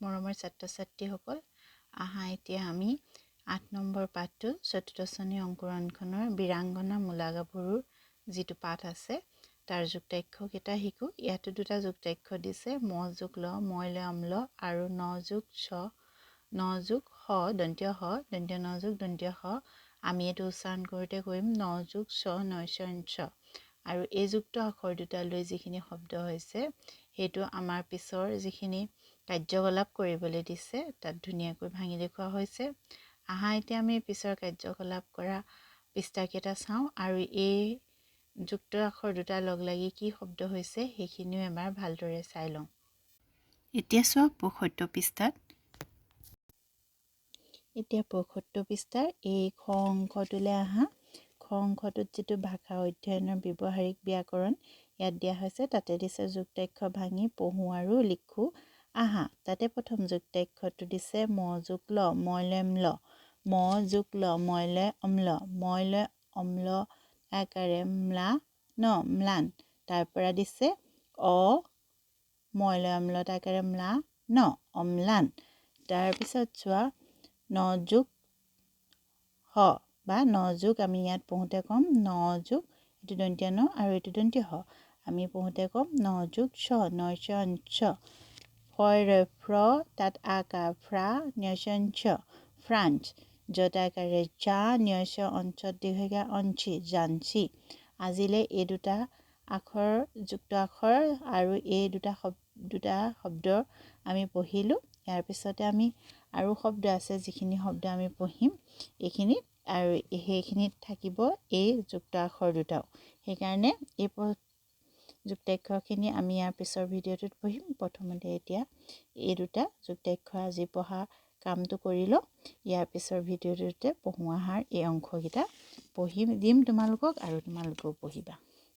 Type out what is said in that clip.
মৰমৰ ছাত্ৰ ছাত্ৰীসকল, আহা এতিয়া আমি 8 নম্বৰ পাঠটো চতুৰ্থ শ্ৰেণীৰ অংকুৰণখনৰ বীৰাংগনা মূলাগাভৰুৰ যিটো পাঠ আছে তাৰ যুক্তাক্ষৰকেইটা শিকোঁ। ইয়াতো দুটা যুক্তাক্ষৰ দিছে, ম যোগ ল, মই ল অম্ল, আৰু ন যোগ ছ, ন যোগ স, দন্ত্য স, দন্ত্য ন যোগ দন্ত্য স। আমি এইটো উচ্চাৰণ কৰোঁতে কৰিম ন যোগ ছ, নয় ছ। আৰু এই যুক্ত আখৰ দুটা লৈ যিখিনি শব্দ হৈছে সেইটো আমাৰ পিছৰ যিখিনি কাৰ্যকলাপ কৰিবলৈ দিছে তাত ধুনীয়াকৈ ভাঙি দেখুওৱা হৈছে। আহা এতিয়া আমি পিছৰ কাৰ্যকলাপ কৰা পৃষ্ঠাকেইটা চাওঁ আৰু এই যুক্ত আখৰ দুটা লগ লাগি কি শব্দ হৈছে সেইখিনিও এবাৰ ভালদৰে চাই লওঁ। এতিয়া চোৱা 75 পৃষ্ঠাত। এতিয়া 75 পৃষ্ঠাৰ এই খ অংশটোলৈ আহা। খ অংশটোত যিটো ভাষা অধ্যয়নৰ ব্যৱহাৰিক ব্যাকৰণ ইয়াত দিয়া হৈছে, তাতে দিছে যুক্তাক্ষৰ ভাঙি পঢ়োঁ আৰু লিখোঁ আহা। তাতে প্ৰথম যুক্তাক্ষৰটো দিছে ম যোগ ল, মই লয় ম্ল, ম যোগ ল, মই লয় অম্ল, মই লয় অম্ল আকাৰে ম্লা ন, ম্লান। তাৰ পৰা দিছে অ, মই লয় অম্ল আকাৰে ম্লা ন, অম্লান। তাৰপিছত চোৱা ন যোগ স বা ন যোগ, আমি ইয়াত পঢ়োঁতে ক'ম ন যোগ এইটো দন্ত্য ন আৰু এইটো দন্ত্য স, আমি পঢ়োঁতে ক'ম ন যোগ ছ, নয় ছ ফয় ৰ ফ্ৰ, তাত আকা ফ্ৰা, নিয়চ অঞ্চ ফ্ৰান্স, য'ত আকাৰে জা, নিয়চ অঞ্চত দীৰ্ঘিকা অঞ্চি, জাঞ্চি। আজিলৈ এই দুটা আখৰ যুক্ত আখৰ আৰু এই দুটা শব্দ আমি পঢ়িলোঁ। ইয়াৰ পিছতে আমি আৰু শব্দ আছে যিখিনি শব্দ আমি পঢ়িম এইখিনিত, আৰু সেইখিনিত থাকিব এই যুক্ত আখৰ দুটাও। সেইকাৰণে এই যুক্তাক্ষৰখিনি আমি ইয়াৰ পিছৰ ভিডিঅ'টোত পঢ়িম। প্ৰথমতে এতিয়া এই দুটা যুক্তাক্ষৰ আজি পঢ়া কামটো কৰি লওঁ। ইয়াৰ পিছৰ ভিডিঅ'টোতে পঢ়োঁ আহাৰ এই অংশকেইটা পঢ়ি দিম তোমালোকক আৰু তোমালোকেও পঢ়িবা।